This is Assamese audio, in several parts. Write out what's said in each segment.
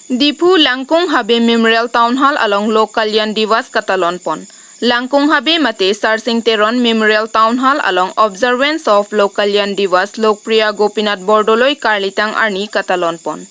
Diphu Langkung Habe Memorial Town Hall along Lok Kalyan Divas Katalon Pon. Langkung Habe Mate Sarsing Teron Memorial Town Hall along Observance of Lok Kalyan Divas Lokpriya Gopinath Bordoloi Karlitang Arni Katalon Pon.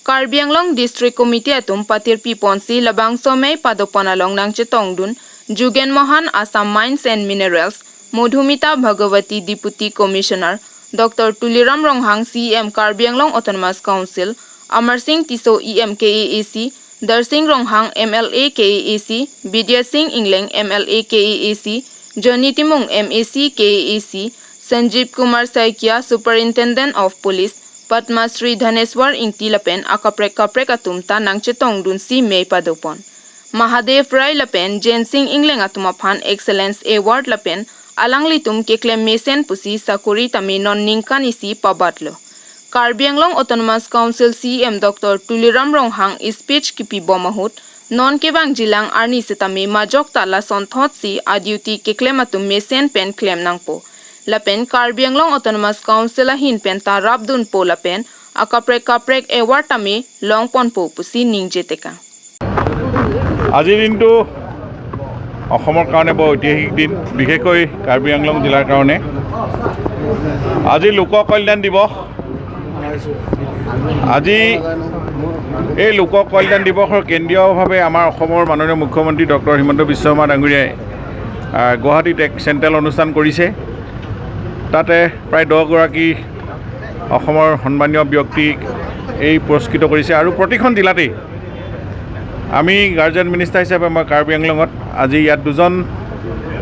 Karbi Anglong District Committee atum Patir Piponsi Labang Somei Padopon along Nangchetongdun Jugen Mohan Assam Mines and Minerals Madhumita Bhagavati Deputy Commissioner Dr. Tuliram Ronghang CM Karbi Anglong Autonomous Council Amar Singh Tiso EM KAAC, Darsing Ronghang MLA KAAC, Bidya Singh Ingleng MLA KAAC, Johnny Timung MAC KAAC, Sanjeev Kumar Saikia Superintendent of Police, Padma Sri Dhaneswar Ingti Lapen Akaprek Kaprek atum ta nangchetong dun si May Padopon. Mahadev Rai Lapen Jen Singh Ingleng atumaphan Excellence Award Lapen Alangli tum keklem mesen pusi sakuri tami non ningkan isi pabatlo. Karbi Anglong Autonomous Council CM Dr. Tuliram Ronghang speech kipi bomahut non kebang jilang arni setami majok tala sonthot si adyuti keklematum mesen pen klem nangpo. Lapen Karbi Anglong Autonomous Council hin pen ta rabdun po lapen akaprek kaprek award tami longpon po pusi ningje teka. আজিৰ দিনটো অসমৰ কাৰণে বৰ ঐতিহাসিক দিন, বিশেষকৈ কাৰ্বি আংলং জিলাৰ কাৰণে। আজি লোক কল্যাণ দিৱস। আজি এই লোক কল্যাণ দিৱসৰ কেন্দ্ৰীয়ভাৱে আমাৰ অসমৰ মাননীয় মুখ্যমন্ত্ৰী ডক্টৰ হিমন্ত বিশ্ব শৰ্মা ডাঙৰীয়াই গুৱাহাটীত এক চেণ্ট্ৰেল অনুষ্ঠান কৰিছে। তাতে প্ৰায় 10গৰাকী অসমৰ সন্মানীয় ব্যক্তিক এই পুৰস্কৃত কৰিছে। আৰু প্ৰতিখন জিলাতেই আমি গাৰ্জেন মিনিষ্টাৰ হিচাপে মই কাৰ্বি আংলঙত আজি ইয়াত দুজন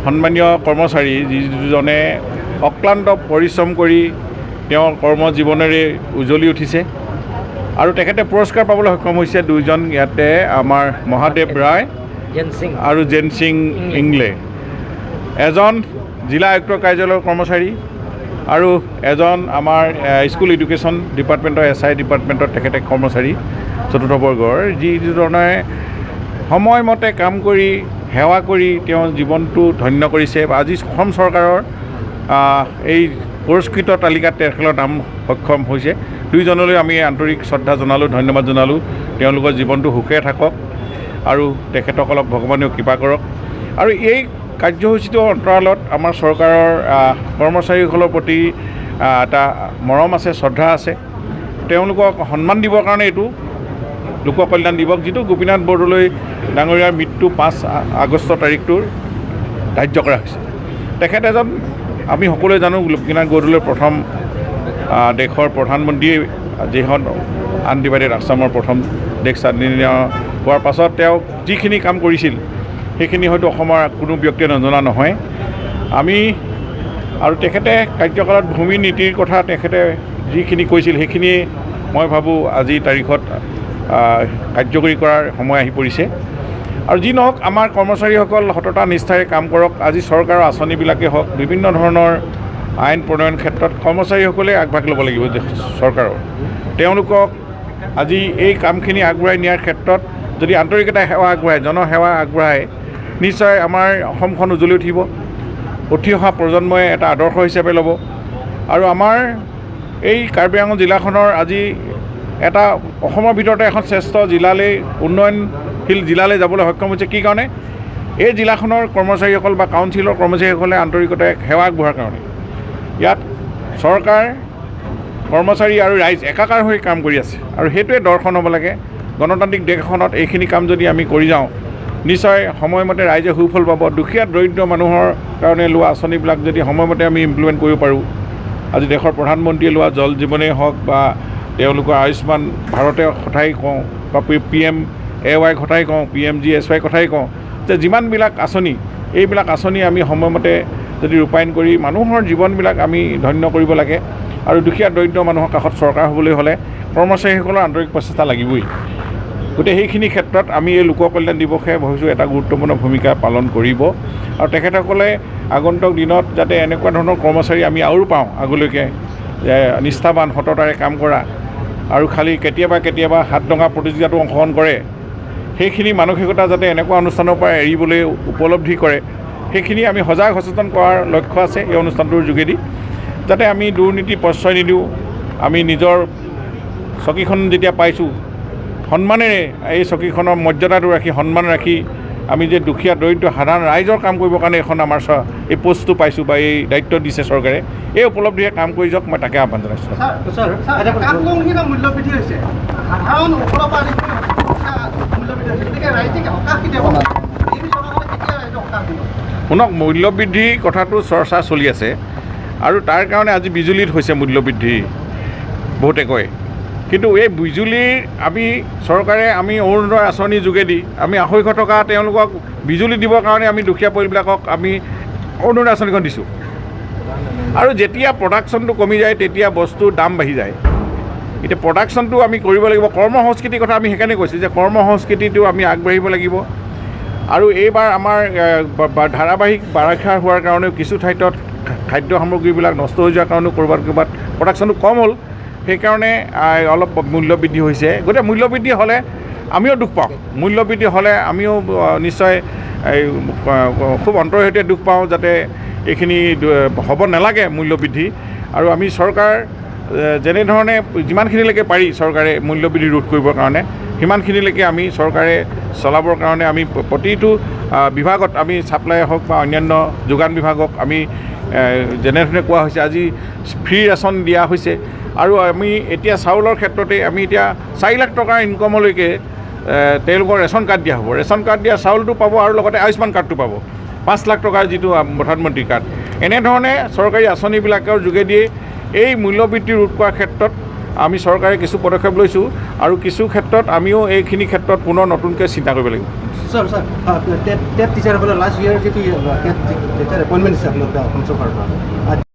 সন্মানীয় কৰ্মচাৰী, যি দুজনে অক্লান্ত পৰিশ্ৰম কৰি তেওঁৰ কৰ্মজীৱনেৰে উজ্বলি উঠিছে আৰু তেখেতে পুৰস্কাৰ পাবলৈ সক্ষম হৈছে। দুইজন ইয়াতে আমাৰ মহাদেৱ ৰায় আৰু জেন সিং ইংলে, এজন জিলা আয়ুক্ত কাৰ্যালয়ৰ কৰ্মচাৰী আৰু এজন আমাৰ স্কুল এডুকেশ্যন ডিপাৰ্টমেণ্টৰ এছ I ডিপাৰ্টমেণ্টত তেখেতে কৰ্মচাৰী চতুৰ্থ বৰ্গৰ, যি দুজনে সময়মতে কাম কৰি সেৱা কৰি তেওঁৰ জীৱনটো ধন্য কৰিছে। আজি অসম চৰকাৰৰ এই পুৰস্কৃত তালিকাত তেখেতৰ নাম সক্ষম হৈছে। দুইজনলৈ আমি আন্তৰিক শ্ৰদ্ধা জনালোঁ, ধন্যবাদ জনালোঁ। তেওঁলোকৰ জীৱনটো সুখে থাকক আৰু তেখেতসকলক ভগৱানেও কৃপা কৰক। আৰু এই কাৰ্যসূচীটোৰ অন্তৰালত আমাৰ চৰকাৰৰ কৰ্মচাৰীসকলৰ প্ৰতি এটা মৰম আছে, শ্ৰদ্ধা আছে। তেওঁলোকক সন্মান দিবৰ কাৰণে এইটো লোক কল্যাণ দিৱস, যিটো গোপীনাথ বৰদলৈ ডাঙৰীয়াৰ মৃত্যু 5 আগষ্ট তাৰিখটোৰ ধাৰ্য কৰা হৈছে। তেখেত এজন, আমি সকলোৱে জানো, গোপীনাথ বৰদলৈ প্ৰথম দেশৰ প্ৰধানমন্ত্ৰী, যিখন আনডিভাইডেড আছামৰ প্ৰথম দেশ স্বাধীন হোৱাৰ পাছত তেওঁ যিখিনি কাম কৰিছিল সেইখিনি হয়তো অসমৰ কোনো ব্যক্তিয়ে নজনা নহয়। আমি আৰু তেখেতে কাৰ্যকালত ভূমি নীতিৰ কথা তেখেতে যিখিনি কৈছিল সেইখিনিয়ে মই ভাবোঁ আজিৰ তাৰিখত কাৰ্যকৰী কৰাৰ সময় আহি পৰিছে। আৰু যি নহওক, আমাৰ কৰ্মচাৰীসকল সততা নিষ্ঠাৰে কাম কৰক। আজি চৰকাৰৰ আঁচনিবিলাকেই হওক, বিভিন্ন ধৰণৰ আইন প্ৰণয়ন ক্ষেত্ৰত কৰ্মচাৰীসকলে আগভাগ ল'ব লাগিব চৰকাৰৰ। তেওঁলোকক আজি এই কামখিনি আগবঢ়াই নিয়াৰ ক্ষেত্ৰত যদি আন্তৰিকতা সেৱা আগবঢ়ায়, জনসেৱা আগবঢ়ায়, নিশ্চয় আমাৰ অসমখন উজ্বলি উঠিব। উঠি অহা প্ৰজন্মই এটা আদৰ্শ হিচাপে ল'ব। আৰু আমাৰ এই কাৰ্বি আংলং জিলাখনৰ আজি এটা অসমৰ ভিতৰতে এখন শ্ৰেষ্ঠ জিলালৈ, উন্নয়নশীল জিলালৈ যাবলৈ সক্ষম হৈছে। কি কাৰণে? এই জিলাখনৰ কৰ্মচাৰীসকল বা কাউন্সিলৰ কৰ্মচাৰীসকলে আন্তৰিকতাৰে সেৱা আগবঢ়োৱাৰ কাৰণে। ইয়াত চৰকাৰ, কৰ্মচাৰী আৰু ৰাইজ একাকাৰ হৈ কাম কৰি আছে আৰু সেইটোৱে দৰ্শন হ'ব লাগে। গণতান্ত্ৰিক দেশ এখনত এইখিনি কাম যদি আমি কৰি যাওঁ, নিশ্চয় সময়মতে ৰাইজে সুফল পাব। দুখীয়া দৰিদ্ৰ মানুহৰ কাৰণে লোৱা আঁচনিবিলাক যদি সময়মতে আমি ইমপ্লিমেণ্ট কৰিব পাৰোঁ, আজি দেশৰ প্ৰধানমন্ত্ৰীয়ে লোৱা জল জীৱনেই হওক বা তেওঁলোকৰ আয়ুষ্মান ভাৰতে কথাই কওঁ বা পি এম এ ৱাই কথাই কওঁ, P M G S Y কথাই কওঁ, যে যিমানবিলাক আঁচনি, এইবিলাক আঁচনি আমি সময়মতে যদি ৰূপায়ণ কৰি মানুহৰ জীৱনবিলাক আমি ধন্য কৰিব লাগে। আৰু দুখীয়া দৰিদ্ৰ মানুহৰ কাষত চৰকাৰ হ'বলৈ হ'লে কৰ্মচাৰীসকলৰ আন্তৰিক প্ৰচেষ্টা লাগিবই। গতিকে সেইখিনি ক্ষেত্ৰত আমি এই লোক কল্যাণ দিৱসে ভাবিছোঁ এটা গুৰুত্বপূৰ্ণ ভূমিকা পালন কৰিব। আৰু তেখেতসকলে আগন্তুক দিনত যাতে এনেকুৱা ধৰণৰ কৰ্মচাৰী আমি আৰু পাওঁ আগলৈকে, যে নিষ্ঠাবান সততাৰে কাম কৰা আৰু খালি কেতিয়াবা কেতিয়াবা হাত দঙা প্ৰতিযোগিতাতো অংশগ্ৰহণ কৰে, সেইখিনি মানসিকতা যাতে এনেকুৱা অনুষ্ঠানৰ পৰা এৰিবলৈ উপলব্ধি কৰে, সেইখিনি আমি সজাগ সচেতন কৰাৰ লক্ষ্য আছে এই অনুষ্ঠানটোৰ যোগেদি, যাতে আমি দুৰ্নীতি প্ৰশ্ৰয় নিদিওঁ। আমি নিজৰ চকীখন যেতিয়া পাইছোঁ, সন্মানেৰে এই চকীখনৰ মৰ্যাদাটো ৰাখি, সন্মান ৰাখি আমি যে দুখীয়া দৰিদ্ৰ সাধাৰণ ৰাইজৰ কাম কৰিবৰ কাৰণে এইখন আমাৰ এই পষ্টটো পাইছোঁ বা এই দায়িত্ব দিছে চৰকাৰে, এই উপলব্ধিৰে কাম কৰি যাওক, মই তাকে আহ্বান জনাইছোঁ। ছাৰ, কাঠলংগীনা মূল্য বৃদ্ধি হৈছে, সাধাৰণ ওপৰৰ পৰা আদি কৰি মূল্য বৃদ্ধি হৈছে, গতিকে ৰাইজে সকাহ কেতিয়া পাব? বিজেপি চৰকাৰখনে কেতিয়া ৰাইজক সকাহ দিব? শুনক, মূল্যবৃদ্ধি কথাটো চৰ্চা চলি আছে আৰু তাৰ কাৰণে আজি বিজুলীত হৈছে মূল্যবৃদ্ধি বহুতে কয়, কিন্তু এই বিজুলীৰ আমি চৰকাৰে আমি অৰুণোদয় আঁচনিৰ যোগেদি আমি 250 টকা তেওঁলোকক বিজুলী দিবৰ কাৰণে আমি দুখীয়া পৰিয়ালবিলাকক আমি অৰুণোদয় আঁচনিখন দিছোঁ। আৰু যেতিয়া প্ৰডাকশ্যনটো কমি যায় তেতিয়া বস্তুৰ দাম বাঢ়ি যায়। এতিয়া প্ৰডাকশ্যনটো আমি কৰিব লাগিব। কৰ্ম সংস্কৃতিৰ কথা আমি সেইকাৰণে কৈছোঁ যে কৰ্ম সংস্কৃতিটো আমি আগবাঢ়িব লাগিব। আৰু এইবাৰ আমাৰ ধাৰাবাহিক বাৰিষা হোৱাৰ কাৰণেও কিছু ঠাইত খাদ্য সামগ্ৰীবিলাক নষ্ট হৈ যোৱাৰ কাৰণেও ক'ৰবাত ক'ৰবাত প্ৰডাকশ্যনটো কম হ'ল, সেইকাৰণে অলপ মূল্য বৃদ্ধি হৈছে। গতিকে মূল্য বৃদ্ধি হ'লে আমিও দুখ পাওঁ, মূল্য বৃদ্ধি হ'লে আমিও নিশ্চয় এই খুব অন্তৰৰ সৈতে দুখ পাওঁ যাতে এইখিনি হ'ব নালাগে মূল্য বৃদ্ধি। আৰু আমি চৰকাৰ যেনেধৰণে যিমানখিনিলৈকে পাৰি চৰকাৰে মূল্য বৃদ্ধি ৰোধ কৰিবৰ কাৰণে সিমানখিনিলৈকে আমি চৰকাৰে চলাবৰ কাৰণে আমি প্ৰতিটো বিভাগত আমি ছাপ্লাই হওক বা অন্যান্য যোগান বিভাগক আমি যেনেধৰণে কোৱা হৈছে আজি ফ্ৰী ৰেচন দিয়া হৈছে। আৰু আমি এতিয়া চাউলৰ ক্ষেত্ৰতে আমি এতিয়া 4 লাখ টকাৰ ইনকমলৈকে তেওঁলোকৰ ৰেচন কাৰ্ড দিয়া হ'ব। ৰেচন কাৰ্ড দিয়া চাউলটো পাব আৰু লগতে আয়ুষ্মান কাৰ্ডটো পাব, 5 লাখ টকাৰ যিটো প্ৰধানমন্ত্ৰী কাৰ্ড। এনেধৰণে চৰকাৰী আঁচনিবিলাকৰ যোগেদিয়ে এই মূল্যবৃদ্ধি ৰোধ কৰাৰ ক্ষেত্ৰত আমি চৰকাৰে কিছু পদক্ষেপ লৈছোঁ আৰু কিছু ক্ষেত্ৰত আমিও এইখিনি ক্ষেত্ৰত পুনৰ নতুনকৈ চিন্তা কৰিব লাগিব। ছাৰ, টেট টিচাৰসকলৰ লাষ্ট ইয়েৰ যিটো টেট টিচাৰ এপইণ্টমেণ্ট দিছে আপোনালোকে অসম চৰকাৰৰ পৰা।